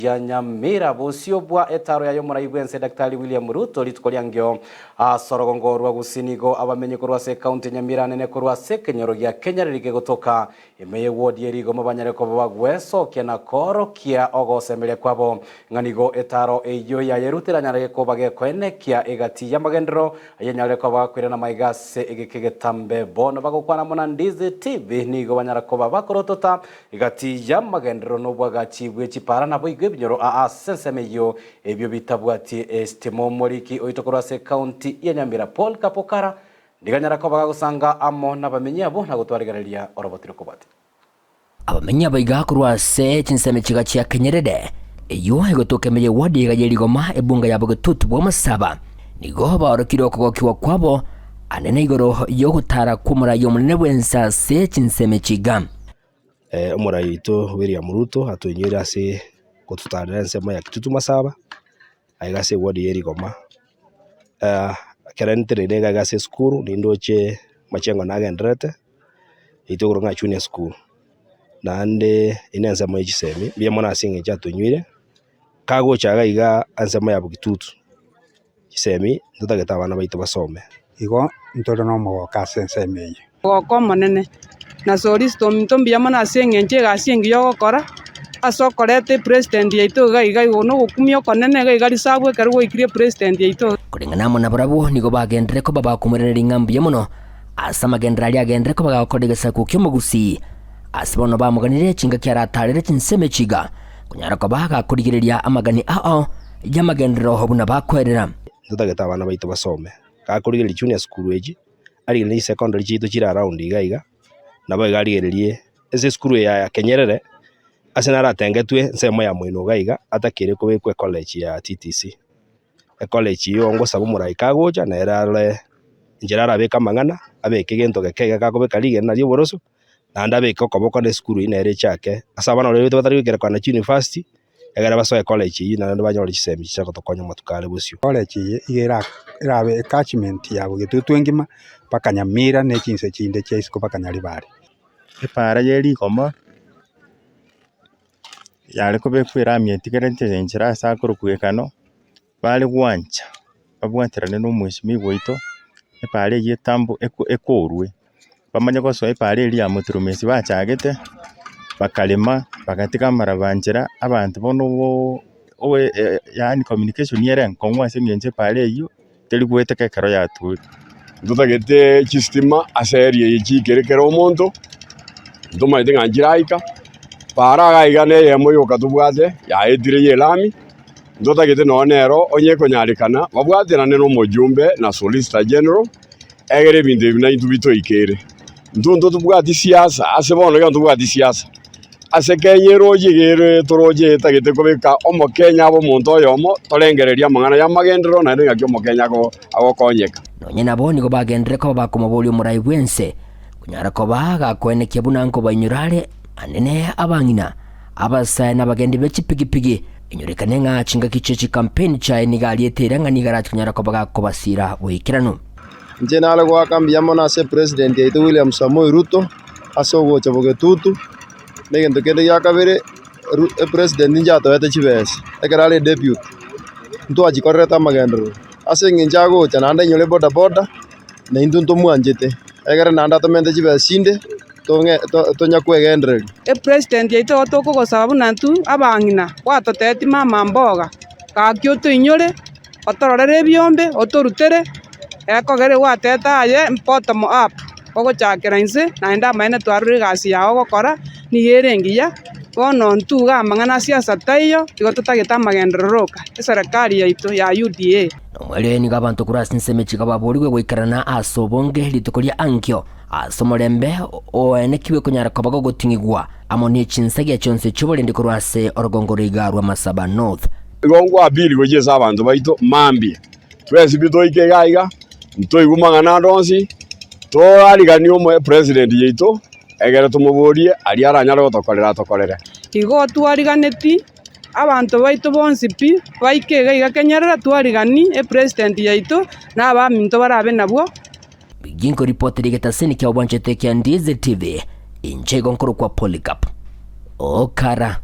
Ya Nyamira, bosio bwa etaro yaye omorai bw'ense Daktari William Ruto rituko riangio ase orogongo rwa Gusii nigo abamenyi korwa ase ekaunti ya Nyamira anene korwa ase ekenyoro gia Kenyariri kegotoka ime ye ward ye Rigoma banyare koba bagwesokia na koorokia ogosemeria kwabo ng'a nigo etaro eyio yaye Ruto eranyare koba gekoenekia egati y'amagenderero ayenyarire koba gakoirana maiga ase egeka egetambe bono bagokwana amo na Ndizi TV nigo banyara koba bakorotota Egati y'amagenderero nobwagachi bwe chipara naboigo ebinyoro aa ase ensemo eyio ebio bitabwati esitima. Omoriki oito korwa ase ekaunti ya Nyamira Paul Kapokara nigo anyara koba gagosanga amo nabamenyi abwo na gotwarigereria oroboti rokobwatia. Abamenyi aba iga korwa ase chinsemo chiga chia Kenyerere, eyio egotoka ime ye ward iga ye Rigoma ebunga ya Bogetutu bw'Amasaba, nigo baorokire okogokigwa kwabo anene igoro y'ogotara kw'omorai omonene bw'ense ase chinsemo echi iga. Omorai oito William Ruto atoinyoire ase gototarera ensemo ya Kitutu Masaba, aiga ase eward ya Rigoma. Ekero nteneine iga iga ase esukuru nindoche amachengo nagendererete, intwe korwa ng'a junior school, naende eye na ensemo ya chisemi, mbuya mono ase eng'encho atoinyoire, kagocha iga iga ensemo ya Bokitutu. Chisemi ntotagete abana baito basome. Igo ntore nomogoko ase ensemo eye. Omogoko omonene, na Soristo ominto mbuya mono ase eng'encho egasi engiya ogokora, ase okoreta epresident yaito iga iga igo na ogokumia okonene iga iga risabu ekero gwaikire epresident yaito iga. Koreng'ana amo nabarabwo nigo bagenderere koba bakomoiraneria ng'a mbuya mono ase amagenderero aria agenderere koba gagokora egesaku ki'omogusii. Ase bono bamoganirie chingaki aratarere chinsemo echi iga, konyara koba gakorigereria amagani ao y'amagenderero buna bakwerera. Ntotagete abana baito basome, gakorigereria junior school echi, arigererie chisecondary chiaito chire around iga iga, nabo iga arigererie ase esukuru eye ya Kenyerere, ase naratengetwe ensemo ya moino iga iga, atakeire kobekwa ecollege ya TTC. Ecollege eywo ngosaba omorai kagocha nere arore enchera arabeke amang'ana, abeke egento geke iga gakobeka rigena ria oboroso, naende abeke okoboko na esukuru eywo nere echake, ase abana baria batari goikerekana chiuniversity, egere basoe college eyio naende banyore chisemi chia gotokonya amatuko are bosio. College eye iga era erabe ecatchment ya Bogetutu engima mpaka Nyamira na echinse chinde chia isiko mpaka Nyaribari. Epaara ye rigoma yare kobekwa erami etigarete enchera ase akorokwa gekano, bare gwancha babwaterane na omweshimiwa oito, epaara eyio etambo ekorwe. Bamanye gosoa epaara eria ya moturumesi bachagete, bakarema, bagatiga amaraba nchera, abanto bono obo yaani communication ere enkong'u ase eng'encho epaara eyio teri goeteka ekero yature. Ntotagete chistima ase area eye chiikere kera omonto, ntomanyete ng'a nchiraika, paara iga iga na eyemo yoka tobwate yaetire ya elami, ntotagete nonye nero onye ekonyarekana babwaterane na omojumbe na solicitor general. Egere ebinto ebi naintwe bitoikeire. Intwe ntotobwati siasa, ase bono iga ntobwati siasa. Ase Kenya eroche iga ere toroche etagete kobeka omokenya abe omonto oyomo, torengererie amang'ana y'amagenderero naende ng'aki omokenya ago agokonyeka. Nonya nabo nigo bagenderere koba bakomoboria omorai bw'ense, konyara koba gakoenekia buna nkobainyora are anene abang'ina, abasae na abagendi be chipigipigi, enyorekane ng'a chingaki chie chikampeni chiaye nigo ariete eira ng'a nigo arache konyara koba gakobasira boikeranu. Inche nare goaka mbuya mono ase epresident yaito William Samoei Ruto ase ogocha bogetutu, na egento kende gia kabere Ru epresident inche atoete chibesa ekero are deputy, ntwachikorerete amagenderero. Ase eng'encho agocha naende ainyore bodaboda, na intwe ntomwanchete, egere naende atomente chibesa chinde. tonya kwegendereria. Epresident yaito igo tokogosaba buna intwe abang'ina, gwatotebetie mama mboga, gaki otoinyore, otororere ebiombe, otorutere, ekogera gwatebete aye bottom up, ogochakera inse naende amaene twarorire egasi yago ogokora, nigo ere engiya, bono intwe iga amang'ana a siasa taiyo, igo totagete amagenderero oka, eserekari yaito ya UDA. Nomwerio nigo abanto korwa ase ensemo echi baborigwe goikerana ase obonge rituko ria ankio. Ase omorembe oenekigwe konyara koba gogoting'igwa amo ne chinsagia chionsi chi'oborendi korwa ase orogongo roiga rwa Masaba North. Igo ngwapiri gochia ase abanto baito mambia, twensi pi toike iga iga, ntoigwe mang'ana ande onsi, torariganie omoe president yaito, egere tomoborie aria aranyare gotokorera atokorere. Igo twariganeti abanto baito bonsi pi, baike iga iga kenyerere, twarigani epresident yaito, na abaminto barabe nabwo. Ginko ripoti rigetasini kia obwanchete kia Ndizi TV, inche igo nkorokwa Polycarp. Okara.